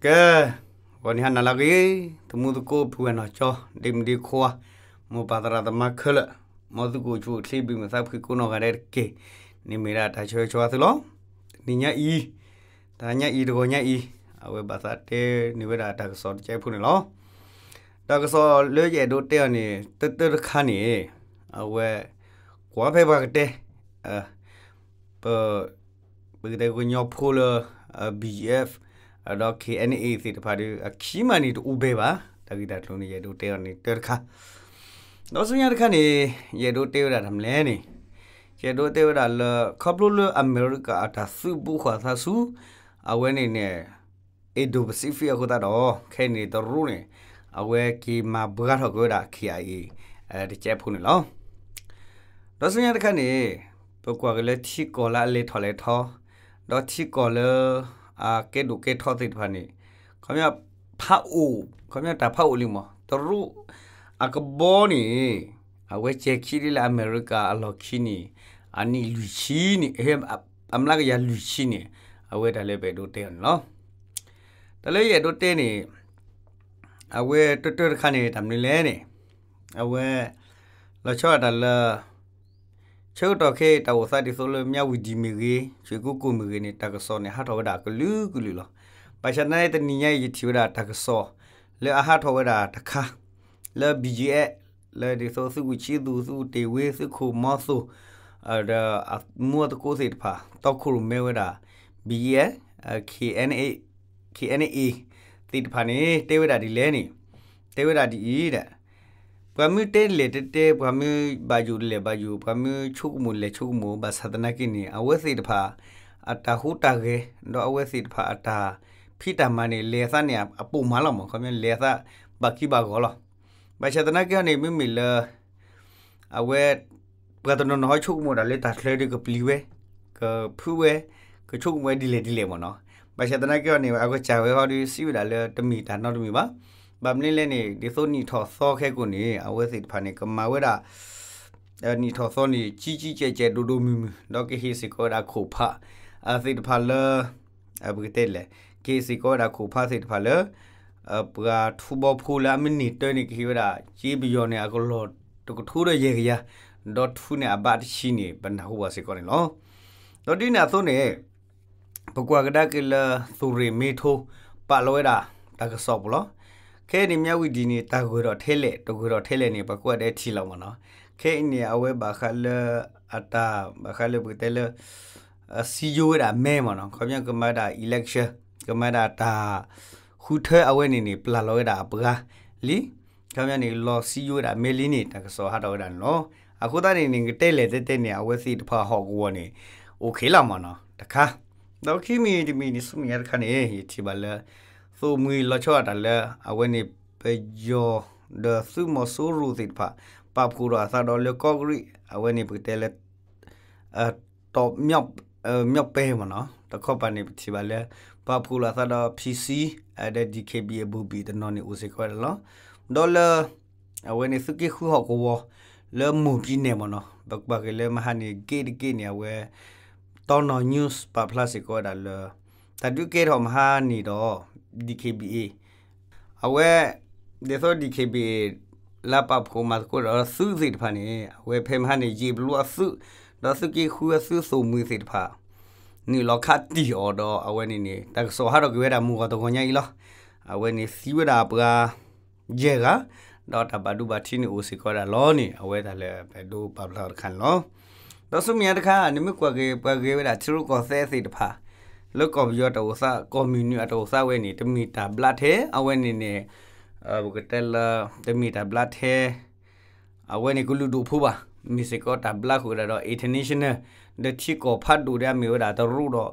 ကဲ, ဂီၤနံၤဟါနၤလၢအဂ့ၤ, သမူသကိး ပုၢ်ဝဲၢ်နီၢ်ကၠီ, ဒ့မုၣ်ဒ့ခွါ, မိၢ်ပၢ်သရၣ်သမါခဲလၢာ်, မ်သုကအိၣ်ဆူၣ်အိၣ်ချ့ ဘၣ်မုာ်သးဖှံကိးနီၢ်ဂၤဒဲးတက့ၢ်. န့ၣ်မ့ၢ်ဒၣ်တၢ်ဆၢဂ့ၤဆၢဝါသုလီၤ. တနံၤညါအံၤ, တဟါညါအံၤ တဂီၤညါအံၤ, အဝဲဘၣ်သးတဲန့ၢ်ဝဲဒၣ်တၢ်ကစီၣ်တကဲဖိန့ၣ်လီၤ. တၢ်ကစီၣ်လၢယအဲၣ်ဒိးတဲအီၤန့ၣ် တၢတၢတခါန့ၣ်, အဝဲ ကွၢ်ဖဲပှၤကတဲ ပ ပကတဲကညီဖိလၢ BGF ဒီး KNA သ့ၣ်တဖၣ်ဒီး အခံမးန့ၣ်တအိၣ်ဘဲဘၣ်. တၢ်ဂ့ၢ်တၢ်ကျိၤန့ၣ် ယအဲၣ်ဒိးတဲအီၤန့ၣ်တၢတခါ, ဒီးဆူညါတခါန့ၣ် ယအဲၣ်ဒိးတဲဝဲဒၣ်တၢ်မနုၤလဲၣ်န့ၣ်, ယအဲၣ်ဒိးတဲဝဲဒၣ်လၢ ခီဖျိလၢအမဲရကၤအတၢ်သုးဘူးဃာ်သးဆူ အဝဲန့ၣ်န့ၣ် Indo-Pacific အဃိသတးဒီး ခဲအံၤန့ၣ်တရူးန့ၣ် အဝဲက့ၤမၤဘှါထီၣ်က့ၤဝဲဒၣ် KIA တကဲဖိန့ၣ်လီၤ. ဒီးဆူညါတခါန့ၣ် ပကွၢ်က့ၤလၢထံကီၢ်လၢအလဲၤထီၣ်လဲၤထီ, ဒီးထံကီၢ်လၢ အကဲဒိၣ်ကဲထီသ့ၣ်တဖၣ်န့ၣ် ခီဖျိဖးအိၣ်, ခီဖျိတၢ်ဖးအိၣ်လံမး, တရူးအကဘီန့ၣ် အဝဲစဲၤခံဒ်လၢအမဲရကၤအလီၢ်ခံန့ၣ် အနံၣ်လွံၢ်ဆံန့ၣ်, အမျးကယၤလွံၢ်ဆံန့ၣ်, အဝဲတၢ်လၢပအဲၣ်ဒိးတဲအီၤန့ၣ်လီၤ. တၢ်လၢယအဲၣ်ဒိးတဲန့ၣ် အဝဲတၢတၢတခါန့ၣ် တၢ်မနုၤလဲၣ်န့ၣ်, အဝဲ လီၤဆီဒၣ်တၢ်လၢ ဆၢကတီၢ်ခဲအံၤ တၢ်အိၣ်သးဒ်သိးလၢ မြဝတီ မ့ၢ်ဂ့ၤ, ရွှေကုက္ကို မ့ၢ်ဂ့ၤန့ၣ် တၢ်ကစီၣ်န့ၣ် ဟးထီၣ်ဝဲဒၣ်ကလုာ်ကလုာ်လီၤ. ဘၣ်ဆၣ်သနာ်က့ တနံၤညါအံၤ ယထံၣ်ဝဲဒၣ်တၢ်ကစီၣ် လၢအဟးထီၣ်ဝဲဒၣ်တခါ လၢ BGF လၢဒ်သိးသုးခိၣ်ဆံသူၣ်, သုးခိၣ်တ့ၢ်ဝ့, သုးခိၣ်မီသိၣ် ဒီးအမူအသကိးသ့ၣ်တဖၣ် တီခိၣ်ရိၣ်မဲဝဲဒၣ် BGF, KNA, KNA သ့ၣ်တဖၣ်န့ၣ် တဲဝဲဒၣ်ဒ်လဲၣ်န့ၣ်, တဲဝဲဒၣ်ဒ်အံၤဒီး ပှၤမ့ၢ်တဲလဲၣ်တဲတဲ, ပှၤမ့ၢ်ဘၣ်ယိၣ်လဲၣ်ဘၣ်ယိၣ်, ပှၤမ့ၢ်ဆိကမိၣ်လဲၣ်ဆိကမိၣ်, ဘၣ်ဆၣ်သနာ်က့န့ၣ် အဝဲသ့ၣ်တဖၣ် အတၢ်ဟူးတၢ်ဂဲၤ ဒီးအဝဲသ့ၣ်တဖၣ်အတၢ်ဖံးတၢ်မၤန့ၣ် လဲၤအသးန့ၣ်အပိာ်မးလီၤမး, ခီဖျိလဲၤအသးဘၣ်ကံဘၣ်ဂီၤလီၤ. ဘၣ်ဆၣ်သနာ်က့အီၤန့ၣ် မ့မ့ၢ်လၢ အဝဲ ပှၤတနီၤနီၤဟီဆိကမိၣ်ဒၣ်လၢတၢ်ချၢဒီးကပျံၤဝဲ, ကဖုးဝဲ, ကဆိကမိၣ်ဝဲဒ်လဲၣ်ဒ်လဲၣ်မးနီၤ. ဘၣ်ဆၣ်သနာ်က့အီၤန့ၣ် အကစၢ်ဝဲဟီဒီးစံးဝဲဒၣ်လၢတမ့ၢ်တၢ်နီတမံၤဘၣ်. ဘၣ်မနုၤလဲၣ်န့ၣ် ဒ်သိးနံၣ်ထီၣ်သီခဲကိာ်န့ၣ် အဝဲသ့ၣ်တဖၣ်န့ၣ် ကမၤဝဲဒၣ် နံၣ်ထီၣ်သီန့ၣ် ကံကံကဲးကဲးဒိၣ်ဒိၣ်မုၢ်မုၢ် ဒီးကဟ့ၣ်စ့ၢ်ကီးဝဲဒၣ်ခိၣ်ဖး သ့ၣ်တဖၣ်လၢ ပကတဲလဲၣ်, ကဟ့ၣ်စ့ၢ်ကီးဝဲဒၣ်ခိၣ်ဖးသ့ၣ်တဖၣ်လၢ ပှၤထူဘီဖိလၢအမ့ၢ်န့ၢ်တၢ်န့ၣ် ကဟ့ၣ်ဝဲဒၣ် က့ပယီၤန့ၣ် အကလီၢ်တကထိဒီးယဲၢ်ကယၤ, ဒီးထူန့ၣ်အဘးတဆံန့ၣ် ပနၢ်ဟူဘၣ်စ့ၢ်ကီးန့ၣ်လီၤ. ဒီးဒ်န့ၣ်အသိးန့ၣ် ပကွၢ်ကဒါက့ၤလၢ သုးရ့ၣ်မ့ထိ ပာ်လီၤဝဲဒၣ်တၢ်ကစီၣ်ပူၤလီၤ. ခဲအံၤန့ၣ် မြဝတီ န့ၣ် တၢ်ဂၢၢ်ထီၣ်ထဲလဲၣ် တဂၢၢ်ထီၣ်ထဲလဲၣ်န့ၣ် ပှၤကိးဂၤဒဲးထံၣ်လီၤမးနီၤ. ခဲအံၤန့ၣ် အဝဲဘၣ်ဃးလၢအတၢ် ဘၣ်ဃးလၢပကတဲလၢ စည်းရုံးဝဲဒၣ်မဲမးနီၤ, ခီပညီကမၤဒၣ် election, ကမၤဒၣ်တၢ်ဃုထၢအဝဲန့ၣ်န့ၣ် ပျၢ်လီၤဝဲဒၣ်အပှၤလံ. ခီပညီန့ၣ် လီၤစည်းရုံးဝဲဒၣ်မဲလံန့ၣ် တၢ်ကစီၣ်ဟးထီၣ်ဝဲဒၣ်န့ၣ်လီၤ. အဃိသတးန့ၣ်န့ၣ် ကတဲလဲၣ်တဲတဲန့ၣ် အဝဲသ့ၣ်တဖၣ်ဟီၣ်ကဝီၤန့ၣ် အိၣ်ခ့လီၤမးနီၤ တခါ. ဒီးခံမံၤတမံၤန့ၣ် ဆူမဲာ်ညါတခါန့ၣ် ယထံၣ်ဘၣ်လၢ သိၣ်မှံၤလီၤဆီဒၣ်တၢ်လၢ အဝဲန့ၣ် ပယီၤဒီးသုးမီၤစိရိၤသ့ၣ်တဖၣ် ပာ်ဖှိၣ်ဒီးအသးဒီးလၢကီၢ်ကရံၣ် အဝဲန့ၣ် ပကတဲလၢ တီၢ် မၠီၣ်ပဲမးနီၤ, တခီပၤန့၁ၣ် ပထံၣ်ဘၣ်လၢ ပာ်ဖှိၣ်လီၤအသးဒီး PC ဒီး DKBA ဘိၣ်ဘံၣ်တနီၤန့ၣ် အိၣ်စ့ၢ်ကီးဝဲဒၣ်လီၤ. ဒီးလၢ အဝဲန့ၣ်သုးက့ဃုဟီၣ်ကဝီၤ လၢမိၢ်ပံနဲၣ်မးနီၤ, ပကဘၣ်က့ၤလၢမဟါန့ၣ် ဂ့ၢ်တက့ၢ်န့ၣ် အဝဲ တီနီၢ် news ပာ်ဖျါစ့ၢ်ကီးဝဲဒၣ်လၢ တၢ်ဒုးကဲထီၣ်မဟါန့ၣ်ဒီး DKBA အဝဲ ဒ်သိး DKBA လၢပာ်ဖှိၣ်မၤသကိးဒီးသုးသ့ၣ်တဖၣ်န့ၣ် အဝဲဖဲမဟါန့ၣ် ယ့ၣ်ဘျူအသုး ဒီးသုးက့ဃုအသုးသိၣ်မှံၤသ့ၣ်တဖၣ် နုာ်လီၤခးတံၢ်အီၤဒီး အဝဲန့ၣ်န့ၣ် တၢ်ကစီၣ်ဟးထီၣ်က့ၤဝဲဒၣ်မုၢ်ဂီၤတဂီၤညါအံၤလီၤ. အဝဲန့ၣ်သံဝဲဒၣ်ပှၤ ယဲၢ်ဂၤ ဒီးတၢ်ဘၣ်ဒိဘၣ်ထံးန့ၣ်အိၣ်စ့ၢ်ကီးဝဲဒၣ်လီၤန့ၣ် အဝဲတၢ်လၢပဒိပာ်ဖျါအီၤတခါန့ၣ်လီၤ. ဒီးဆူမဲာ်ညါတခါ နမ့ၢ်ကွၢ်က့ၤပှၤဂဲၤဝဲဒၣ်ထံရူၢ်ကီၢ်သဲးသ့ၣ်တဖၣ် လၢကီၢ်ပယီၤတၢ်အိၣ်သး ကီၢ်မုၢ်နုာ်အတၢ်အိၣ်သးဝဲန့ၣ် တမ့ၢ်တၢ်ဘျးထဲ အဝဲန့ၣ်န့ၣ် ပကတဲလၢ တမ့ၢ်တၢ်ဘျးထဲ အဝဲန့ၣ်ကလုာ်ဒူၣ်ဖိဘၣ်, မ့ၢ်စ့ၢ်ကီးတၢ်ဘျးဃုာ်ဝဲဒၣ်ဒီး international ဒီးထံကီၢ်ဖးဒိၣ်ဒၣ်မ့ၢ်ဝဲဒၣ်တရူးဒီး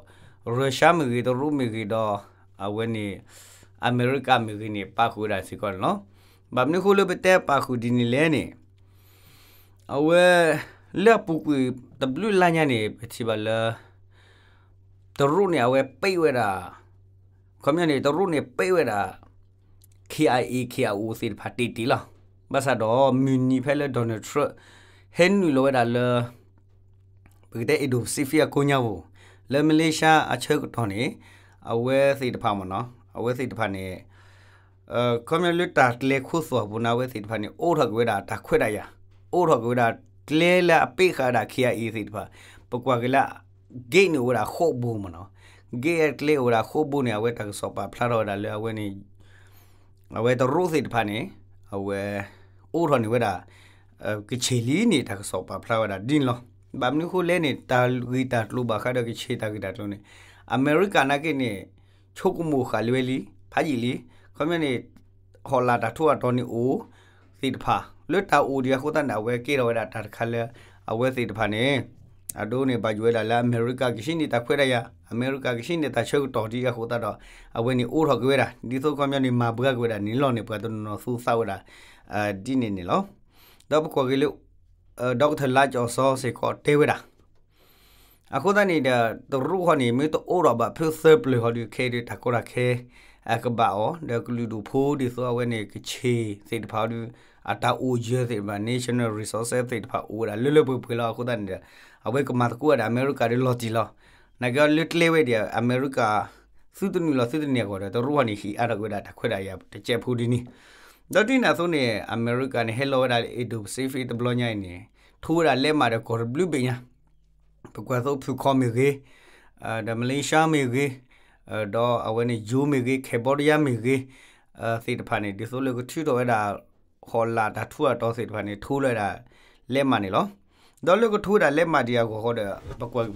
Russia မ့ၢ်ဂ့ၤ တရူးမ့ၢ်ဂ့ၤဒီး အဝဲန့ၣ် အမဲရကၤမ့ၢ်ဂ့ၤန့ၣ် ပာ်ဃုာ်ဝဲဒၣ်စ့ၢ်ကီးန့ၣ်လီၤ. ဘၣ်မနုၤအဃိလၢပတဲပာ်ဃုာ်ဒ်န့ၣ်လဲၣ်န့ၣ် အဝဲ လၢအပူၤကွံာ်တဘျုးလါညါန့ၣ် ပထံၣ်ဘၣ်လၢ တရူးန့ၣ် အဝဲပ့းဝဲဒၣ် ခီပညီန့ၣ် တရူးန့ၣ်ပ့းဝဲဒၣ် KIA KIO သ့ၣ်တဖၣ်တ့ၢ်တ့ၢ်လီၤ. ဘၣ်ဆၣ်ဒီးမုၢ်နံၤဖဲလၢ Donald Trump ဟဲနုာ်လီၤဝဲဒၣ်လၢ ပကတဲ Indo-Pacific အကိးညါပူၤ လၢ Malaysia အဆၢကတီၢ်န့ၣ် အဝဲသ့ၣ်တဖၣ်မ့ၢ်နီၤ အဝဲသ့ၣ်တဖၣ်န့ၣ် ခီပညီလၢတၢ်ကျဲၤခိသွီၣ်အပူၤန့ၣ် အဝဲသ့ၣ်တဖၣ်န့ၣ် အိးထီၣ်က့ၤဝဲဒၣ်တၢ်ခွဲးတၢ်ယာ်, အိးထီၣ်က့ၤဝဲဒၣ်ကျဲလၢအပ့ဃာ်ဝဲဒၣ် ခ့အံၤသ့ၣ်တဖၣ်, ပကွၢ်က့ၤလၢ gate န့ၣ်အိၣ်ဝဲဒၣ်ဃိးဘိမ့ၢ်နီၤ, gate အကျဲအိၣ်ဝဲဒၣ်ဃိးဘိန့ၣ် အဝဲတၢ်ကစီၣ်ပာ်ဖျါထီၣ်ဝဲဒၣ်လၢအဝဲန့ၣ် အဝဲတရူးသ့ၣ်တဖၣ်န့ၣ် အဝဲ အိးထီၣ်န့ၢ်ဝဲဒၣ် ကချ့ၣ်လံန့ၣ် တၢ်ကစီၣ်ပာ်ဖျါဝဲဒၣ်ဒ်န့ၣ်လီၤ. ဘၣ်မနုၤအဃိလဲၣ်န့ၣ် တၢ်ဂ့ၢ်တၢ်ကျိၤဘၣ်ဃးဒီးကချ့ၣ်တၢ်ဂ့ၢ်တၢ်ကျိၤန့ၣ် အမဲရကၤနာ်က့န့ၣ် ဆိကမိၣ်ဃာ်လံဝဲလံ ဖးယံာ်လံ, ခီပညီန့ၣ် ဟီၣ်လာ်တၢ်ထူးတၢ်တီၤန့ၣ်အိၣ်သ့ၣ်တဖၣ် လၢတၢ်အိၣ်ဒံးအဃိသတးန့ၣ် အဝဲကဲထီၣ်ဝဲဒၣ်တၢ်တခါလၢ အဝဲသ့ၣ်တဖၣ်န့ၣ် အဒိန့ၣ် ဘၣ်ယိၣ်ဝဲဒၣ်လၢအမဲရကၤကဆှံန့ၢ်တၢ်ခွဲးတၢ်ယာ်, အမဲရကၤကဆှံန့ၢ်တၢ်ဆၢကတီၢ်ဒံးအဃိသတးဒီး အဝဲန့ၣ်အိးထီၣ်က့ၤဝဲဒၣ် ဒ်သိးခီပညီန့ၣ် မၤဘှါက့ၤဝဲဒၣ်န့ၣ်လီၤန့ၣ် ပှၤတနီၤနီၤသူသးဝဲဒၣ် ဒ်န့ၣ်န့ၣ်လီၤ. ဒီးပကွၢ်က့ၤလၢ ဒီကထၢၣ်လါကၠီၤစီၤစ့ၢ်ကီးတဲဝဲဒၣ် အဃိသတးန့ၣ်ဒီး တရူးဃီန့ၣ် မ့ၢ်တအိးထီၣ်ဘၣ်ဖုသၢပျၢၤဃီဒီး ခဲအံၤဒီးတၢ်ကီတၢ်ခဲ အကဘၣ်အီၤ ဒီးကလုာ်ဒူၣ်ဖိဒ်သိးအဝဲန့ၣ် ကချ့ၣ်သ့ၣ်တဖၣ်ဒီး အတၢ်အိၣ်ယၢၤသ့ၣ်တဖၣ် national resources သ့ၣ်တဖၣ်အိၣ်ဝဲဒၣ်လၢလၢပှဲၤပှဲၤလီၤ. အဃိသတးန့ၣ်ဒီး အဝဲကမၤသကိးဝဲဒၣ်အမဲရကၤဒီးလီၤတံၢ်လီၤ. နာ်က့အီၤလၢကျဲဝဲဒၣ် အမဲရကၤ သုတနုာ်လီၤသုတန့ၢ်အဂီၢ်ဒီး တရူးဃီန့ၣ် ဟံးအါထီၣ်က့ၤဝဲဒၣ်တၢ်ခွဲးတၢ်ယာ်တစဲးဖိဒ်န့ၣ် ဒီးဒ်န့ၣ်အသိးန့ၣ် အမဲရကၤန့ၣ် ဟဲလီၤဝဲဒၣ်လၢ Indo-Pacific တဘျီညါအံၤန့ၣ် ထိဝဲဒၣ်လဲးမးဒီးကီၢ်တဘျုးဘ့ၣ်ညါ ပကွၢ်သိးဖုၣ်ခီမ့ၢ်ဂ့ၤ, ဒီး Malaysia မ့ၢ်ဂ့ၤ, ဒီးအဝဲန့ၣ် ယိၤမ့ၢ်ဂ့ၤ, Cambodia မ့ၢ်ဂ့ၤ သ့ၣ်တဖၣ်န့ၣ် ဒ်သိးလၢကထုးထီၣ်ဝဲဒၣ် ဟီၣ်လာ်တၢ်ထူးတၢ်တီၤသ့ၣ်တဖၣ်န့ၣ် ထိလၢဝဲဒၣ်လဲးမးန့ၣ်လီၤ. ဒီးလၢကထိဝဲဒၣ်လဲးမးဒံးအဂီၢ်ဃီ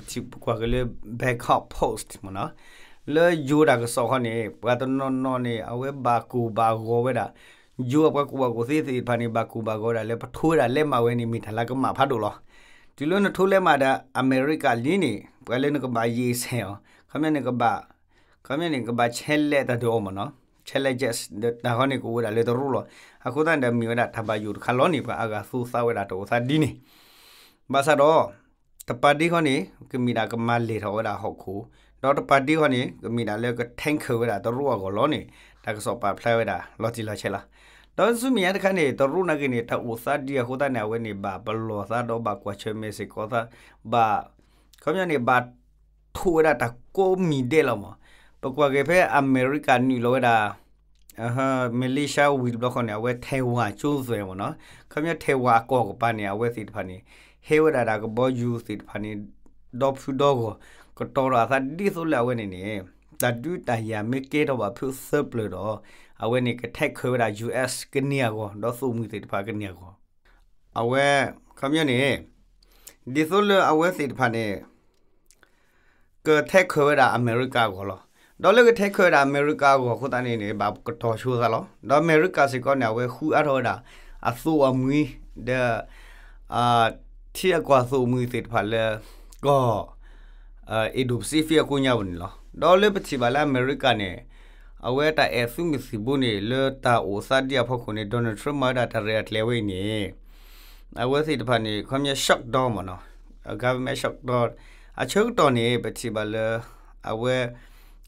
ဒီး ပကွၢ်က့ၤလၢ Bangkok Post မ့ၢ်နီၤ, လၢယိၤတၢ်ကစီၣ်ဃီန့ၣ် ပှၤတနီၤနီၤန့ၣ် အဝဲဘၣ်ကိၢ်ဘၣ်ဂီၤဝဲဒၣ် ယိၤအပှၤကူၣ်ဘၣ်ကူၣ်သ့သ့ၣ်တဖၣ်န့ၣ် ဘၣ်ကူၣ်ဘၣ်ဂီၤဝဲဒၣ်လၢပထိဝဲဒၣ်လဲးမးဝဲန့ၣ် မ့ၢ်တၢ်လၢကမၣ်ဖးဒိၣ်လီၤ. တုၤလၢနထိလဲးမးဒီး အမဲရကၤလံန့ၣ် ပှၤလၢနကဘၣ်ယ့ၢ်ဆဲးအီၤ ခီပညီန့ၣ်ကဘၣ် ခီပညီန့ၣ် ကဘၣ်ဆဲးလဲးတၢ်ဒုးအီၤမ့ၢ်နီၤ, challenges တၢ်ဃီန့ၣ် ကအိၣ်ဝဲဒၣ်လၢတရူးလီၤ. အဃိသတးန့ၣ်ဒီး မ့ၢ်ဝဲဒၣ်တၢ်ဘၣ်ယိၣ်တခါလီၤန့ၣ် ပှၤအါဂၤသူသးဝဲဒၣ်တအိၣ်သးဒ်န့ၣ် ဘၣ်ဆၣ်ဒီး တပၤဒ့ဃီန့ၣ် ကမ့ၢ်ဒၣ်ကမၤလဲၢ်ထီၣ်ဝဲဒၣ်ဟီၣ်ခိၣ်, ဒီးတပၤဒ့ဃီန့ၣ် ကမ့ၢ်ဒၣ်လၢက tanker ဝဲဒၣ်တရူးအဂီၢ်လီၤန့ၣ် တၢ်ကစီၣ်ပာ်ဖျါဝဲဒၣ်လီၤတံၢ်လီၤဆဲးလီၤ. ဒီးဆူမဲာ်ညါတခါန့ၣ် တရူးနာ်က့န့ၣ် တၢ်အိၣ်သးဒံးအဃိသတးန့ၣ် အဝဲန့ၣ် ဘၣ်ပလီၢ်သးဒီးဘၣ်ကွၢ်ဆၢၣ်မဲာ်စ့ၢ်ကီးသး ဘၣ် ခီပညီန့ၣ် ဘၣ်ထိးဝဲဒၣ်တၢ်ကိးမံၤဒဲးလီၤမး. ပကွၢ်က့ၤဖဲအမဲရကၤနုာ်လီၤဝဲဒၣ် Malaysia ဝံၤတဘျီဃီန့ၣ် အဝဲ Taiwan ကၠိသွဲၣ်မ့ၢ်နီၤ, ခီပညီ Taiwan အကီၢ်ကပၤန့ၣ် အဝဲသ့ၣ်တဖၣ်န့ၣ် ဟဲဝဲဒၣ်တၢ်ကဘီယူၤသ့ၣ်တဖၣ်န့ၣ် ဒီဖုဒီဂီၢ် ကတီၤထီၣ်အသးဒ်သိးလၢအဝဲန့ၣ်န့ၣ် တၢ်ဒုးတၢ်ယၤမ့ၢ်ကဲထီၣ်ဘၣ်ဖုသၢပျၢၤဒီး အဝဲန့ၣ်က tanker ဝဲဒၣ် US ကန့ၢ်အဂီၢ် ဒီးသိၣ်မှံၤသ့ၣ်တဖၣ်ကန့ၢ်အဂီၢ် အဝဲ ခီပညီန့ၣ် ဒ်သိးလၢအဝဲသ့ၣ်တဖၣ်န့ၣ် က tanker ဝဲဒၣ်အမဲရကၤအဂီၢ်လီၤ. ဒီးလၢက tanker ဝဲဒၣ်အမဲရကၤအဂီၢ်အဃိသတးန့ၣ်န့ၣ် ဘၣ်ကတီၤဆိသးလီၤ. ဒီးအမဲရကၤစ့ၢ်ကီးန့ၣ် အဝဲဃုအါထီၣ်ဝဲဒၣ် အသိၣ်အမှံၤ ဒီး ထံအကွၢ်သိၣ်မှံၤသ့ၣ်တဖၣ်လၢ ကီၢ် Indo-Pacific အကိးညါပူၤန့ၣ်လီၤ. ဒီးလၢပထံၣ်ဘၣ်လၢအမဲရကၤန့ၣ် အဝဲတၢ်အဲၣ်သုးမုၢ်သံၣ်ဘိန့ၣ် လၢတၢ်အိၣ်သးဒံးအဖီခိၣ်န့ၣ် Donald Trump မၤဝဲဒၣ်တၢ်ရဲၣ်တၢ်ကျဲၤဝဲအံၤန့ၣ် အဝဲသ့ၣ်တဖၣ်န့ၣ် ခီပညီ shutdown မ့ၢ်နီၤ, government shutdown အဆၢကတီၢ်န့ၣ် ပထံၣ်ဘၣ်လၢ အဝဲ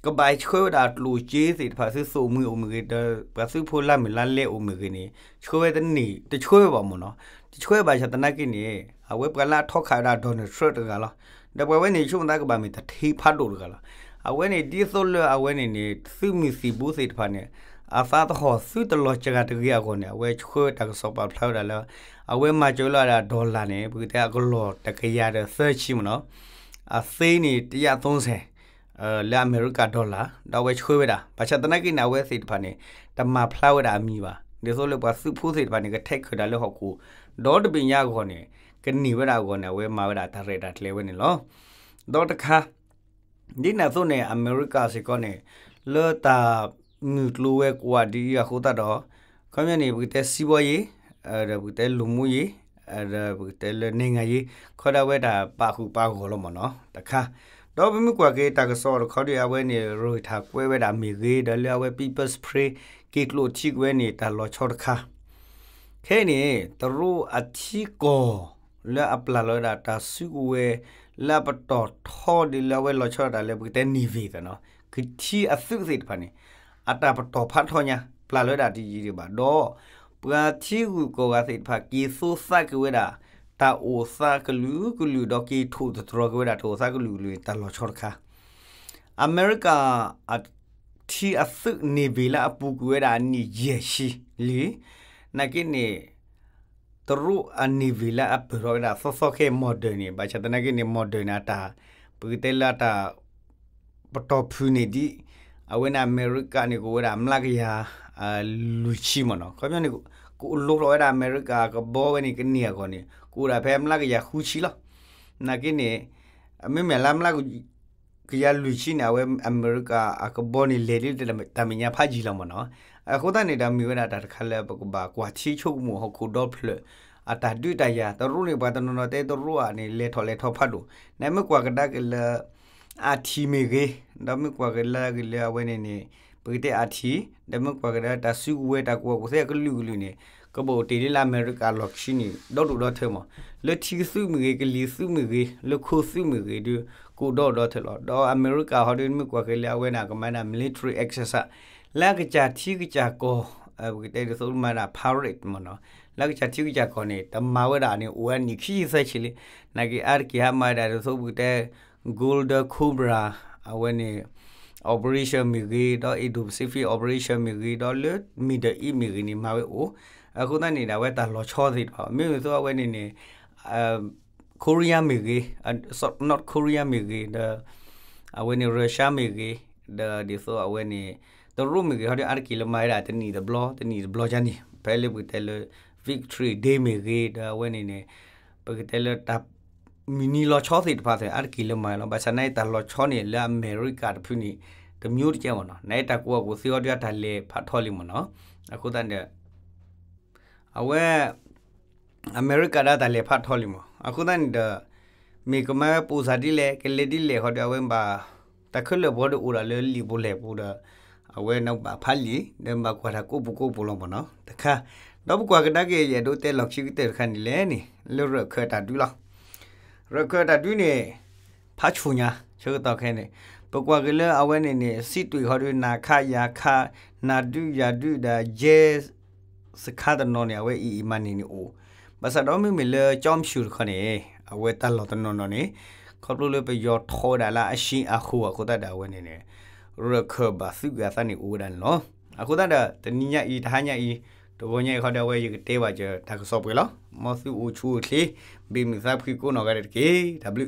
ကဘၣ်ဆှၢဝဲဒၣ်ကျိၣ်စ့သ့ၣ်တဖၣ် သုသိၣ်မှံၤအိၣ်မ့ၢ်ဂ့ၤ ဒီးပှၤသုးဖိလါမုၢ်လါလဲအိၣ်မ့ၢ်ဂ့ၤန့ၣ် ဆှၢဝဲတန့ၢ် တဆှၢဝဲဘၣ်မ့ၢ်နီၤ, တဆှၢဘၣ်ဆၣ်သနာ်က့န့ၣ် အဝဲပှၤလၢအထီခးဝဲဒၣ် Donald Trump တဂၤလီၤ. ဒီးပှၤဝဲန့ၣ် ဆိကမိၣ်သးကဘၣ်မ့ၢ်တထံဖးဒိၣ်တဂၤလီၤ. အဝဲန့ၣ်ဒ်သိးလၢအဝဲန့ၣ်န့ၣ် သုးမုၢ်သံၣ်ဘိသ့ၣ်တဖၣ်န့ၣ် အသးသဟီၣ်သုတလီၤစှၤတဂ့ၤအဂီၢ်န့ၣ် အဝဲဆှၢတၢ်ကစီၣ်ပာ်ဖျါဝဲဒၣ်လၢ အဝဲမၤစၢၤလီၤဝဲဒၣ် dollar န့ၣ် ပကတဲအကလီၢ်တကယၤဒီးသၢဆံမ့ၢ်နီၤ, အသ့န့ၣ် တယၣ်သိစဲၣ် လၢအမဲရကၤ dollar ဒီးအဝဲဆှၢဝဲဒၣ် ဘၣ်ဆၣ်သနာ်က့န့ၣ် အဝဲသ့ၣ်တဖၣ်န့ၣ် တမၤဖျါဝဲဒၣ်အမံၤဘၣ်. ဒ်သိးလၢပှၤသုးဖိသ့ၣ်တဖၣ်န့ၣ် က tanker ဝဲဒၣ်လၢဟီၣ်ခိၣ် ဒီတဘ့ၣ်ညါအဂီၢ်န့ၣ် ကန့ၢ်ဝဲဒၣ်အဂီၢ်န့ၣ် အဝဲမၤဝဲဒၣ်တၢ်ရဲၣ်တၢ်ကျဲၤဝဲန့ၣ်လီၤ. ဒီးတခါ ဒ်န့ၣ်အသိးန့ၣ် အမဲရကၤစ့ၢ်ကီးန့ၣ် လၢတၢ်မုၢ်ကျိၤဝဲၤကွာ်ဒ်အံၤအဃိသတးဒီး ခီပညီန့ၣ် ပကတဲစံးဘီယ့ ဒီးပကတဲလူၤမူယ့ ဒီးပကတဲလၢနဲၣ်ငါယ့ ခီဒၣ်ဝဲတၢ်ပာ်ဃုာ်ပာ်ဂီၢ်လီၤမ့ၢ်နီၤ တခါ, ဒီးပမ့ၢ်ကွၢ်က့ၤတၢ်ကစီၣ်တခီဒ်အဝဲန့ၣ် ရၢၢ်ထၣ်ကွဲးဝဲဒၣ်မ့ၢ်ဂ့ၤ ဒီးလၢအဝဲ People's Spring က့ၤကျိးထံကွံာ်ဝဲန့ၣ် တၢ်လီၤဆီတခါ ခဲအံၤန့ၣ် တရူးအထံကီၢ် လၢအပျၢ်လီၤဝဲဒၣ်တၢ်စုကဝဲၤ လၢအပတီၢ်ထီဒ်လၢအဝဲလီၤဆီဒၣ်တၢ်လၢပကတဲ Navy သ့ၣ်နီၤ ကထံအသုးသ့ၣ်တဖၣ်န့ၣ် အတၢ်ပတီၢ်ဖးထီညါ ပျၢ်လီၤဝဲဒၣ်တယံာ်ဒံးဘၣ်ဒီး ပှၤထံဂုၤကီၢ်ဂၤသ့ၣ်တဖၣ် က့ၤသိသးက့ၤဝဲဒၣ် တၢ်အိၣ်သးကလုာ်ကလုာ် ဒီးက့ၤထိၣ်သတြီၤက့ၤဝဲဒၣ် တၢ်အိၣ်သးကလုာ်ကလုာ်န့ၣ် တၢ်လီၤဆီတခါ အမဲရကၤ ထ ထံအသုး Navy လၢအပူၤကွံာ်ဝဲဒၣ်အနံၣ်ယဲၢ်ဆံလံ. နာ်က့န့ၣ် တရူးအ Navy လၢအပၢၢ်ထီၣ်ဝဲဒၣ်သီသီခဲအံၤ modern န့ၣ် ဘၣ်ဆၣ်သနာ်က့န့ၣ် modern န့ၣ် အတၢ် ပကတဲလၢအတၢ် ပတီၢ်ဖုၣ်န့ၣ်ဒ် အဝဲန့ၣ်အမဲရကၤန့ၣ် ကအိၣ်ဝဲဒၣ်မျးကယၤ လွံၢ်ဆံမ့ၢ်နီၤ. ခီပညီန့ၣ် ကအိၣ်လိၤထီၣ်ဝဲဒၣ်အမဲရကၤအကဘီဝဲန့ၣ် ကန့ၢ်အဂီၢ်န့ၣ် ကအိၣ်ဒၣ်ဖဲမျးကယၤဃုဆံလီၤ. နာ်က့န့ၣ် မ့မ့ၢ်လၢမျး ကယၤလွံၢ်ဆံန့ၣ် အဝဲအမဲရကၤအကဘီန့ၣ် လဲၤဒ်တၢ်မဲာ်ညါဖးယံာ်လီၤမ့ၢ်နီၤ. အဃိသတးန့ၣ်ဒီး မ့ၢ်ဝဲဒၣ်တၢ်တခါလၢပကဘၣ်ကွၢ်ထံဆိကမိၣ်ဟီၣ်ခိၣ်ဒီဖျၢၣ် အတၢ်ဒုးတၢ်ယၤ တရူးန့ၣ် ပှၤတနီၤနီၤတဲတရူးဧါန့ၣ် လဲၤထီၣ်လဲၤထီဖးဒိၣ် နမ့ၢ်ကွၢ်ကဒါက့ၤလၢ အထံမ့ၢ်ဂ့ၤ, ဒီးမ့ၢ်ကွၢ်ကဒါက့ၤလၢအဝဲန့ၣ်န့ၣ် ပကတဲအထံ, ဒီးမ့ၢ်ကွၢ်ကဒါတၢ်စုကဝဲၤတၢ်ကူၣ်ဘၣ်ကူၣ်သ့အကလုာ်ကလုာ်န့ၣ် ကဘၣ်အိၣ်တ့ၢ်လၢအမဲရကၤအလီၢ်ခံန့ၣ် ဒီဒိၣ်ဒီထၢမး. လၢထံသုးမ့ၢ်ဂ့ၤ, ကလံၤသုးမ့ၢ်ဂ့ၤ, လၢခိသုးမ့ၢ်ဂ့ၤဒီး ကအိၣ်ဒီဒိၣ်ဒီထၢလီၤ. ဒီးအမဲရကၤဟီဒီး မ့ၢ်ကွၢ်က့ၤလၢအဝဲန့ၣ် ကမၤဒၣ် military exercise လၢအကစၢ်ထံကစၢ်ကီၢ် ပကတဲဒ်သိးမၤဒၣ် parade မ့ၢ်နီၤ. လၢအကစၢ်ထံကစၢ်ကီၢ်န့ၣ် တမၤဝဲဒၣ်န့ၣ် အိၣ်ဝဲနံၣ်ခံဆံသၢဆံလံ. နာ်က့အါတက့ၢ်ဟးမၤဝဲဒၣ်ဒ်သိးပကတဲ Golden Cobra အဝဲန့ၣ် operation မ့ၢ်ဂ့ၤ, ဒီး Indo-Pacific operation မ့ၢ်ဂ့ၤ, ဒီးလၢ Middle East မ့ၢ်ဂ့ၤန့ၣ် မၤဝဲအိၣ်. အဃိသတးန့ၣ်ဒီး အဝဲတၢ်လီၤဆီသ့ၣ်တဖၣ် မ့မ့ၢ်ဒ်သိးအဝဲန့ၣ်န့ၣ် Korea မ့ၢ်ဂ့ၤ, North Korea မ့ၢ်ဂ့ၤ, ဒီး အဝဲန့ၣ် Russia မ့ၢ်ဂ့ၤ, ဒီးဒ်သိးအဝဲန့ၣ် တရူးမ့ၢ်ဂ့ၤ ဟီဒီးအါတက့ၢ်လၢမၤဝဲဒၣ်တနံၣ်တဘျီ တနံၣ်တဘျီကန့ၣ် ဖဲလၢပကတဲလၢ Victory Day မ့ၢ်ဂ့ၤ, ဒီးအဝဲန့ၣ်န့ၣ် ပကတဲလၢတၢ် မုၢ်နံၤလီၤဆီသ့ၣ်တဖၣ် အါတက့ၢ်လၢမၤလီၤ. ဘၣ်ဆၣ်နာ်အံၤတၢ်လီၤဆီန့ၣ် လၢအမဲရကၤတဖုန့ၣ် တမျိုးတကဲမ့ၢ်နီၤ. နာ်အံၤတၢ်ကူၣ်ဘၣ်ကူၣ်သ့ဟီဒီးအတၢ်လဲၤဖးထီလံမ့ၢ်နီၤ. အဃိသတးန့ၣ် အဝဲ အမဲရကၤဒၣ်တၢ်လဲၤဖးထီလံမး. အဃိသတးန့ၣ်ဒီး မ့ၢ်ကမၤဝဲပိာ်စၢ်ဒ်လဲၣ် ကလဲၤဒ်လဲၣ်ဃီဒီး အဝဲဘၣ် တၢ်ခဲလၢာ်ပှၤဒီးအိၣ်ဒၣ်လၢလံာ်ပူၤလဲၢ်ပူၤဒီး အဝဲန့ၣ်ဘၣ်ဖးလံာ် ဒီးဘၣ်ကွၢ်တၢ်ကိးပူၤကိးပူၤလီၤမးနီၤ. တခါ ဒီးပကွၢ်ကဒါက့ၤ ယအဲၣ်ဒိးတဲလီၢ်ခံကတၢၢ်တခါန့ၣ်လဲၣ်န့ၣ် လၢရၢၢ်ခၢၣ်တၢ်ဒုးလီၤ. ရၢၢ်ခၢၣ်တၢ်ဒုးန့ၣ် ဖးဆူၣ်ညါ ဆၢကတီၢ်ခဲအံၤန့ၣ် ပကွၢ်က့ၤလၢအဝဲန့ၣ်န့ၣ် စံးတွ့ၣ်ဃီဒီး နၤခးယၤခး နၤဒုးယၤဒုးဒီး ယဲ စခါတနီၤန့ၣ် အဝဲအံၤအံၤမးန့ၣ်န့ၣ်အိၣ်, ဘၣ်ဆၣ်ဒီးမ့မ့ၢ်လၢကၠီမဆူၣ်တခီန့ၣ် အဝဲတၢ်လီၢ်တနီၤနီၤန့ၣ် ခီဖျိလၢပယီၤထီၣ်ဝဲဒၣ်လၢအရှံအဃိအဃိသတးဒီးအဝဲန့ၣ်န့ၣ် ရၢၢ်ခၢၣ်ဘၣ်သုးက့ၤအသးန့ၣ်အိၣ်ဝဲဒၣ်န့ၣ်လီၤ. အဃိသတးဒီး တနံၤညါအံၤ တဟါညါအံၤ တဂီၤညါအံၤဃီဒီး အဝဲယကတဲဘၣ်စၢၤတၢ်ကစီၣ်ပှဲၤလီၤ. မ်သုအိၣ်ဆူၣ်အိၣ်ချ့ ဘ့ၣ်မုာ်သးဖှံကိးနီၢ်ဂၤဒဲးတက့ၢ်. တၢ်ဘျုး